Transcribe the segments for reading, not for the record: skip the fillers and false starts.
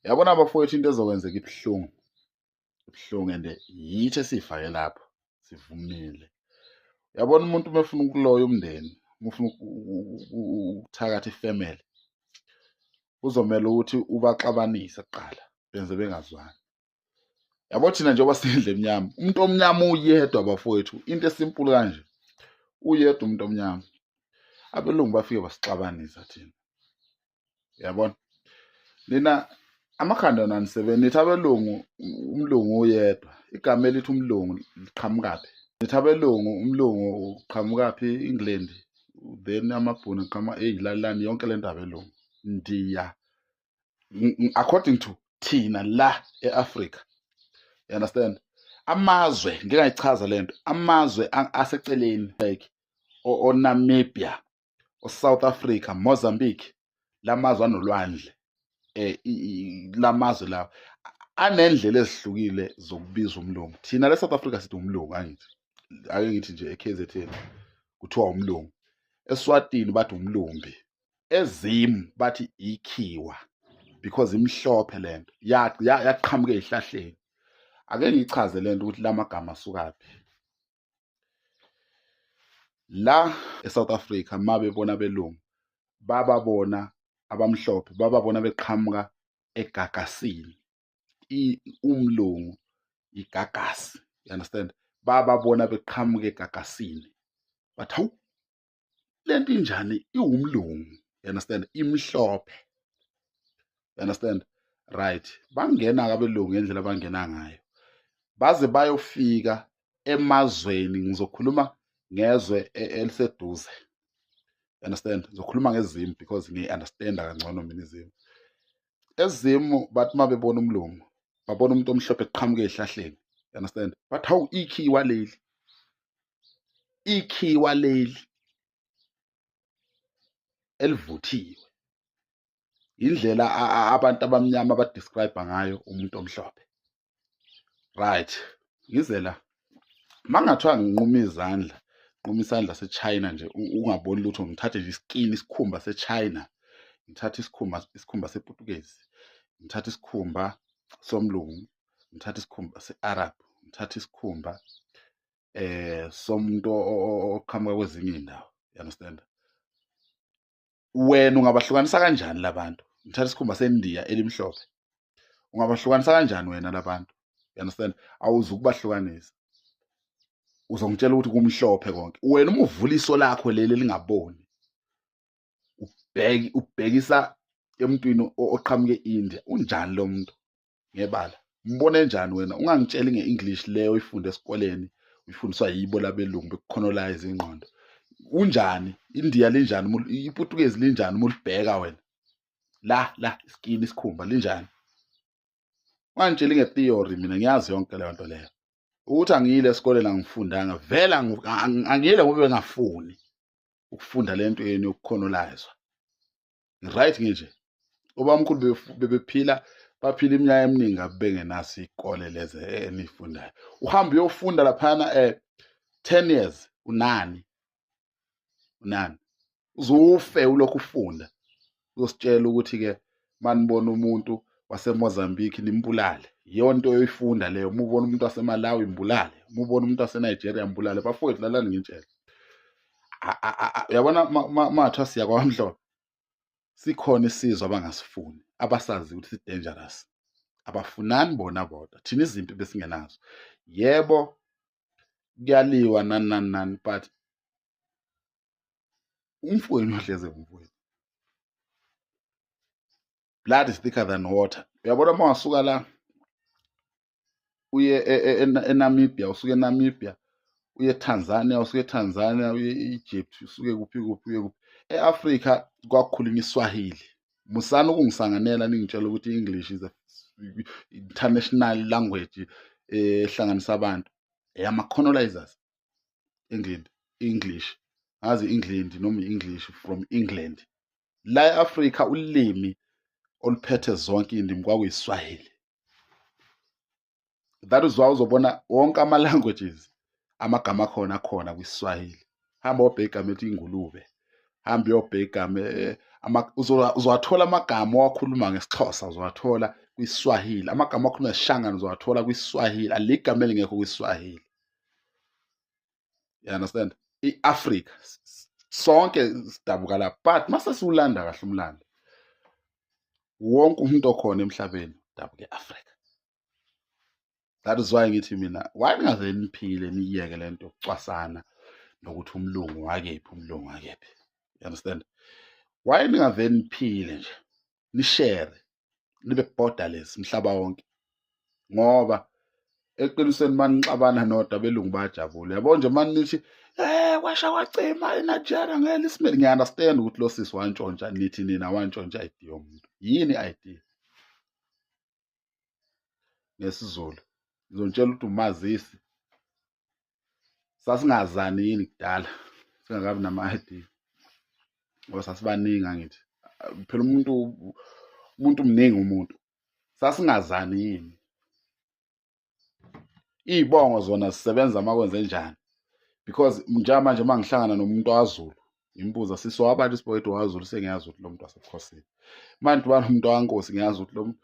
Yabona bafowethu, into ezokwenzeka ibuhlungu, ibuhlungu and yithi esiyifake lapho sivumile. Uyabona umuntu uma efuna ukuloya umndeni, uma ufuna ukuthakatha ifemeli, kuzomele ukuthi ubaxabanise kuqala, benze bengazwani. Yabo thina njengoba siyindlu emnyama, umuntu omnyama uyedwa bafowethu, into e-simple kanje, uyedwa umuntu omnyama. Abelungu bafike basixabanisa thina, uyabona? Nina amakhanda nanisebenzi, nithi abelungu umlungu uyedwa. Igama elithi umlungu liqhamukaphi? Nithi abelungu umlungu uqhamukaphi? England, then amabhunu aqhamuka, eyi lalani yonke le nto abelungu. Ndiya according to thina la e-Africa, you understand? Amazwe ngike ngayichaza lento, amazwe aseceleni like oNamibia, oSouth Africa, Mozambique, lamazwe anolwandle, lamazwe lawa anendlela ezihlukile zokubiza umlungu. Thina le South Africa sithi umlungu, angithi ake ngithi nje eKZN kuthiwa umlungu, eSwatini bathi umlumbi, eZim bathi ikhiwa because imhlophe lento yaqhamuka ezihlahleni. Ake ngichaze lento ukuthi lamagama asukaphi. La eSouth Africa mabebona abelungu, bababona abamhlophe, bababona beqhamuka egagasini. Umlungu igagasi, you understand? Bababona beqhamuka egagasini, bathi hawu lento injani, iwumlungu, you understand? Imhlophe, you understand? Right, bangena abelungu ngendlela abangena ngayo baze bayofika emazweni. Ngizokhuluma ngezwe eliseduze, you understand? Ngizokhuluma ngeZim because ngiyi-understanda kangcono mina iZim. EZim bathi uma bebona umlungu, babona umuntu omhlophe eqhamuka ey'hlahleni, you understand? Bathi hawu ikhiwa leli, ikhiwa leli elivuthiwe. Indlela abantu abamnyama aba-describe ngayo umuntu omhlophe. Right, ngize la, mangathiwa nginquma izandla, nquma isandla se-China nje, ungaboni lutho, ngithathe nje iskini, isikhumba se-China, ngithathe isikhumba sePutukezi, ngithathe isikhumba somlungu, ngithathe isikhumba se-Arab, ngithathe isikhumba somuntu oqhamuka kwezinye iy'ndawo, you understand? Wena ungabahlukanisa kanjani labantu? Ngithatha isikhumba sendiya elimhlophe, ungabahlukanisa kanjani wena labantu? You understand? Awuzukubahlukanisa, uzongitshela ukuthi kumhlophe konke. Wena uma uvula iso lakho leli elingaboni, ubheki ubhekisa emntwini oqhamuke e-India, unjani lo muntu ngebala? Umbone njani wena? Ungangitsheli nge-English leyo oyifunde esikoleni, uyifundiswa yibo labelungu beku-colonize ingqondo. Unjani India linjani, iPutukezi linjani uma ulibheka wena la la iskini, isikhumba linjani? Ungangitsheli nge-theory, mina ngiyazi yonke leyo nto leyo. Ukuthi angiyile esikoleni, angifundanga vele, angiyile ngoba bengafuni ukufunda lento yenu yoku-colonizwa. Right, nginje obamkhulu bebephila, baphila iminyaka eminingi kabi bengenaso ikole leze enifundayo. Uhambe uyofunda laphana 10 years, unani unani, uzufe ulokhu ufunda. Uzositshela ukuthi ke manibona umuntu waseMozambique nimbulale. Iyonto oyoyifunda leyo. Uma ubona umuntu waseMalawi mbulale, uma ubona umuntu waseNigeria mbulale. Bafowethu, lalani ngintshela. Uyabona mathiwa siya kwamhlophe, sikhona isizwe abangasifuni, abasazi ukuthi si-dangerous, abafunani bona bodwa. Thina izimpi besingenazo, yebo kuyaliwa nani nani nani, but umfowenu uhleze umfowenu. Blood is thicker than water. Uyabona uma wasuka la uye eNamibia, usuke eNamibia uye eTanzania, usuke eTanzania uye e-Egypt, usuke kuphi kuphi uye kuphi, e-Afrika kwakukhulunywa iSwahili. Musani ukungisanganela ningitshela ukuthi i-English is a international language ehlanganisa abantu, eyama-colonizers. England, English, ngazi England noma i-English from England. La e-Afrika ulimi oluphethe zonke iy'ndimi kwakuyiSwahili. That is why uzobona wonke ama-languages amagama akhona akhona kwiSwahili. Hamba obheka igama ethi ingulube, hamba uyobheka igama, uzowathola amagama owakhuluma ngesiXhosa, uzowathola. kwiSwahili. Amagama akhulunywa isiShangane uzowathola kwiSwahili, alikho igama elingekho kwiSwahili. You understand? I-Africa sonke sidabuka lapho, but mase siwulanda kahle umlando, wonke umuntu okhona emhlabeni udabuka e-Afrika. That is why ngithi mina, why ningaze niphile, niyeke lento yokucwasana nokuthi umlungu wakephi, umlungu wakephi? You understand? Why ningavele niphile nje, nishare, nibe borderless umhlaba wonke? Ngoba eqinisweni manixabana nodwa, abelungu bayajabula. Yabo nje, mani nithi kwasha kwacima eNigeria ngeke isimele. Ngiya-understand ukuthi lo sisi wantshontsha, nithi nina wantshontsha i-ID yomuntu. Yini i-ID ngesiZulu? Ngizontshela ukuthi umazisi. Sasingazani yini kudala singakabi nama-ID? Ngoba sasibaningi, angithi phela umuntu mningi umuntu. Sasingazani yini? Iy'bongo zona zisebenza uma kwenze njani? Because njengamanje uma ngihlangana nomuntu waZulu, ngimbuza, "Sisi wabani isibongo?" WaZulu, sengiyazi ukuthi lo muntu wasebukhosini. Uma ngidibana nomuntu waNkosi, ngiyazi ukuthi lo muntu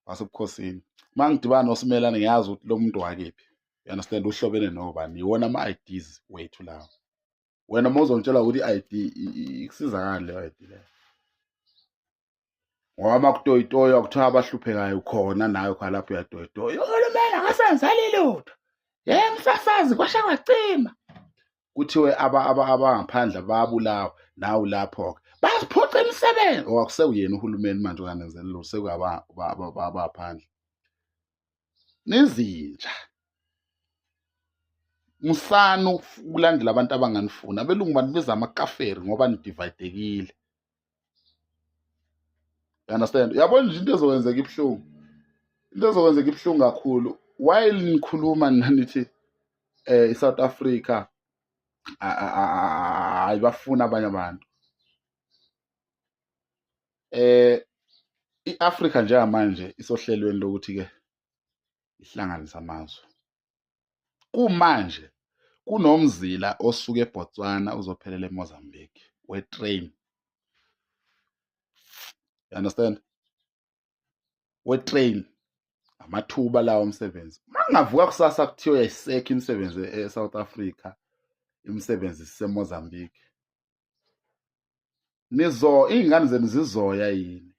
wasebukhosini. Uma ngidibana noSimelane, ngiyazi ukuthi lo muntu wakephi. You understand? Uhlobene nobani. Iwona ama-IDs wethu lawo. Wena uma uzongitshela ukuthi i-ID ikusiza ngani leyo ID leyo? Ngoba uma kutoyitoywa kuthiwa abahluphekayo khona, nawe khona lapho uyatoyitoya, "Uhulumeni akasenzeli lutho, ye msasazi, kwasha kwacima." Kuthiwe abangaphandle bayabulawa, nawe lapho-ke bayasiphuca imisebenzi. Or akusewuyena uhulumeni manje onganenzeli lutho, sekuyabaphandle. Nizinja, musani ukulandela abantu abanganifuni. Abelungu banibiza amakaferi ngoba nidivayidekile. You understand? Uyabona nje, into ezokwenzeka ibuhlungu, into ezokwenzeka ibuhlungu kakhulu. While nikhuluma nanithi iSouth Africa ayibafuni abanye abantu, iAfrica njengamanje isohlelweni lokuthi ke ihlanganise amazwe. Kumanje kunomzila osuka eBotswana uzophelela eMozambique we-train. You understand? We-train, amathuba lawo omsebenzi. Makungavuka kusasa kuthiwa ayisekho imisebenzi e-South Africa, imisebenzi iseMozambique, nizo iy'ngane zenu zizoya yini?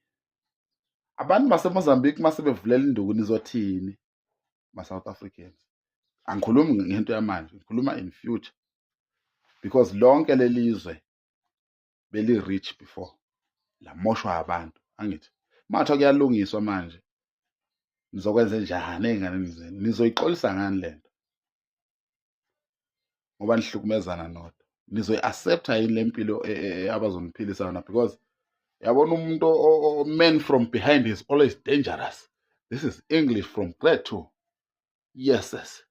Abantu baseMozambique mase bevulela induku, nizothini ma-South Africans? Angikhulumi ngento yamanje, ngikhuluma in future, because lonke lelizwe beli-rich before lamoshwa abantu, angithi? Mathiwa kuyalungiswa manje, nizokwenza njani ey'nganeni zenu? Nizoyixolisa ngani lento ngoba nihlukumezana nodwa? Nizoyi-accepta yini le mpilo abazoniphilisa yona? Because yabona, umuntu man from behind is always dangerous. This is English from grade 2. Yes, yes.